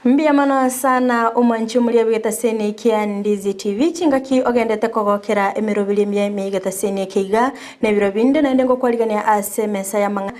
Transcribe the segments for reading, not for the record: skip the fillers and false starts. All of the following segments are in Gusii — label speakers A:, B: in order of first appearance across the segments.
A: Mbuya mono sana omwanchi omoria bw'egetaseni kia Ndizi TV chingaki ogendete kogokera emeroberi emiya ime y'egetaseni eke iga na ebiro binde naende ngokwarigania ase emesa y'amang'ana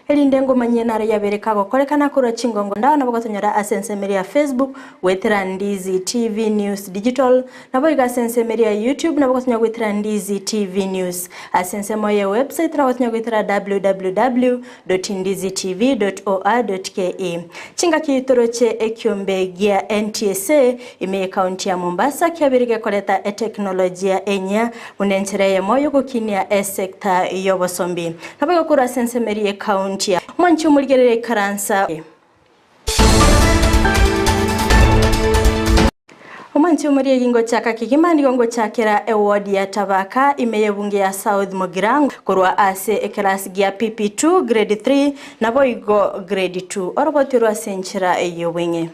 A: erinde ngomanyie naro yabere kagokorekana korwa chingongo ndao nabo gotonyora ase ensemo eria ya Facebook goetera Ndizi TV News Digital Naboigo ase ensemo eria ya YouTube nabo gotonya goetera Ndizi TV News. Ase ensemo ye website nabo gotonya goetera www.ndizitv.or.ke. Chingaki toroche ekiombe gia NTSA ime ye county ya Mombasa kiabeire gekoreta eteknolojia enyia buna enchera eyemo yogokinia esector yobosombi. Naboigo korwa ase ensemo eria ye county ya Mwanche omorigereria ikaransa. Omwanchi omoriegi ngochaka kegima nigo ngochakera eward ya Tabaka ime y'ebunge ya South Mugirango korwa ase ekerasi gia PP2 grade 3 naboigo grade 2 oroboti orwo ase enchera y'obweng'e.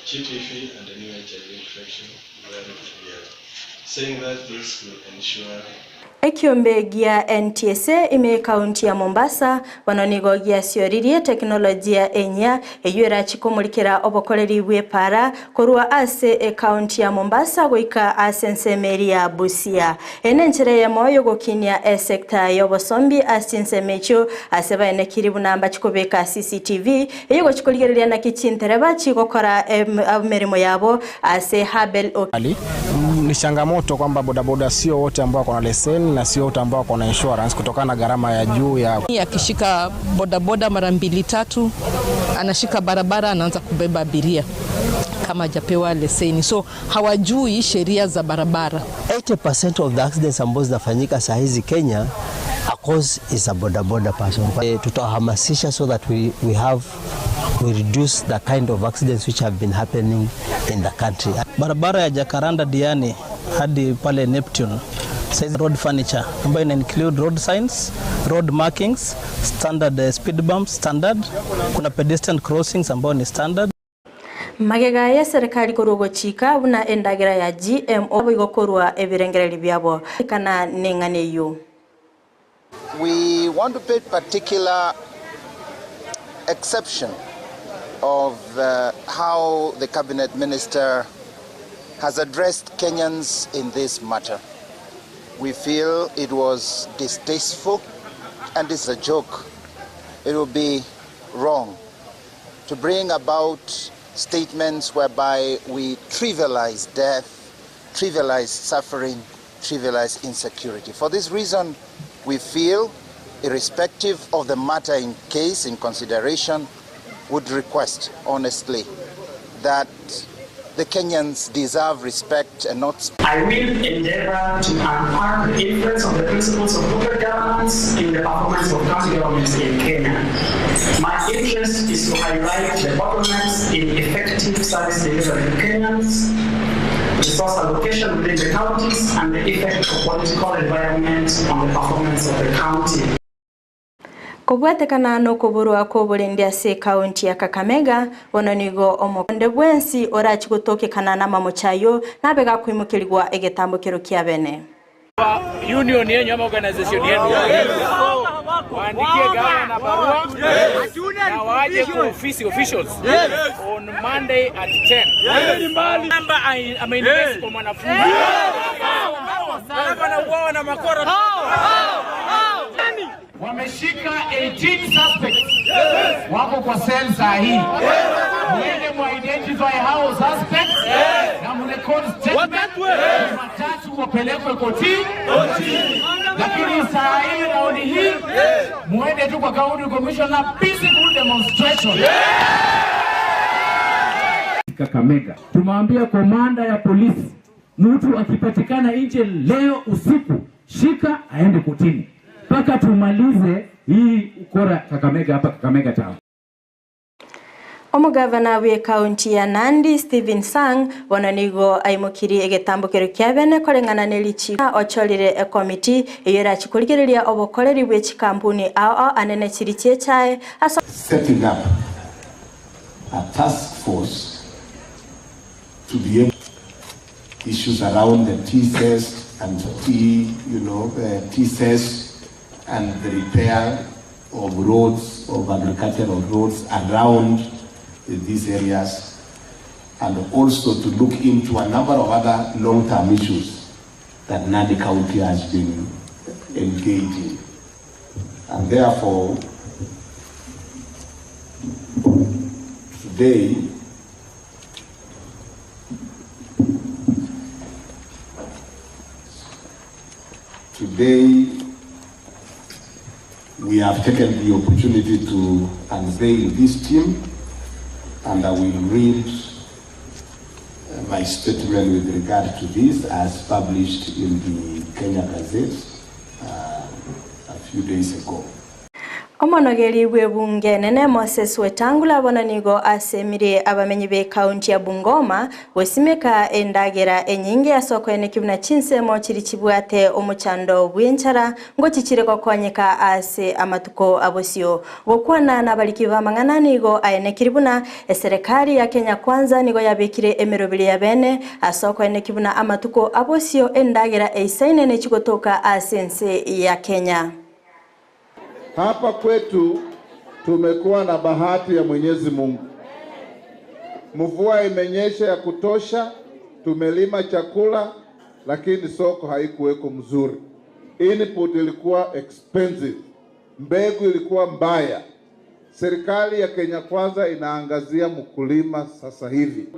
B: GBV and the new HIV infection well together, saying that this will ensure.
A: Ekiombe gia NTSA ime y'ekaunti ya Mombasa bono nigo giasioririe teknolojia enyia eyio erachi komorikera obokoreri bw'epaara korwa ase ekaunti ya Mombasa goika ase ensemo eria ya Busia. Eye nenchera eyemo yogokinia esecta y'obosombi ase chinsemo echio ase baenekiri buna mbachi kobeka CCTV Eyio gochia korigereria naki chintereba chigokora emeremo yabo ase Habel o.
C: Hali ni changamoto kwamba bodaboda sio wote ambao wako na leseni na sio wote ambao wako na insurance kutokana na gharama ya juu ya.
D: Akishika bodaboda mara mbili tatu, anashika barabara, anaanza kubeba abiria kama hajapewa leseni, so hawajui sheria za barabara.
E: 80% of the accidents ambazo zinafanyika saa hizi Kenya a cause is a boda boda person. Eh, tutawahamasisha so that we, we have we reduce the kind of accidents which have been happening in the country.
F: Barabara ya Jacaranda Diani hadi pale Neptune size road furniture ambayo ina include road signs, road markings, standard eh, speed bumps standard, kuna pedestrian crossings ambayo ni standard.
A: Magega y'eserekari korwa ogochika buna endagera ya GMO boigo korwa ebirengererio biabo kana neng'ana eyio.
G: We want to pay particular exception of uh, how the cabinet minister has addressed Kenyans in this matter. We feel it was distasteful and it's a joke. It would be wrong to bring about statements whereby we trivialize death, trivialize suffering, trivialize insecurity. For this reason, we feel, irrespective of the matter in case, in consideration, would request honestly that the Kenyans deserve respect and not.
H: I will endeavor to unpack the influence of the principles of corporate governance in the performance of county governments in Kenya. My interest is to highlight the bottlenecks in effective service delivery to Kenyans, resource allocation within the counties, and the effect of political environment on the performance of the county.
A: Kobwatekana nokoborwa kw'oborendi ase ekaunti ya Kakamega, bono nigo omokonde bwensi orachie gotokekana namamocho ayio nabe gakoimokerigwa egetambokero kia bene.
I: Union yenyu ama organization yenu waandikie gavana barua na waje kwa ofisi officials on Monday at 10. Namba ameinvest kwa mwanafunzi anauawa na makoro.
J: Wameshika 18 suspects wako kwa cell saa hii. Mwende mu-identify hao suspects na mrecord statement. Jumatatu wapelekwe kotini, lakini saa hii raundi hii muende tu kwa county commissioner, peaceful demonstration.
K: Kakamega tumewambia komanda ya polisi, mtu akipatikana nje leo usiku, shika aende kotini mpaka tumalize hii ukora Kakamega hapa Kakamega town.
A: Omogavana bw'ekaunti ya Nandi Stephen Sang bono nigo aimokirie egetambokero kia bene koreng'ana ne richiko ochorire ekomiti eyio erachi korigereria obokoreri bwe chikampuni ao ao anene chiri chiechae ase
L: Setting up a task force to be able. issues around the T-cess and T, you know, T-cess and the repair of roads, of agricultural roads around these areas, and also to look into a number of other long-term issues that Nandi County has been engaging. And therefore, today, today we have taken the opportunity to unveil this team, and I will read my statement with regard to this as published in the Kenya Gazette a few days ago.
A: Omonogeri bw'ebunge nene Moses Wetangula bono nigo asemire abamenyi be kaunti ya Bungoma gwesimeka endagera enyinge ase okoeneki buna chinsemo chiri chibwate omochando bw'enchara ngochichire gokonyeka ase amatuko abosio. Gokwana n'abariki b'amang'ana nigo aenekiri buna eserekari ya Kenya Kwanza nigo yabekire emerobiri ya bene ase okoeneki buna amatuko abosio endagera eisaine nechigotoka ase ense ya Kenya.
M: Hapa kwetu tumekuwa na bahati ya Mwenyezi Mungu. Mvua imenyesha ya kutosha, tumelima chakula, lakini soko haikuweko mzuri. Input ilikuwa expensive, mbegu ilikuwa mbaya. Serikali ya Kenya Kwanza inaangazia mkulima sasa hivi.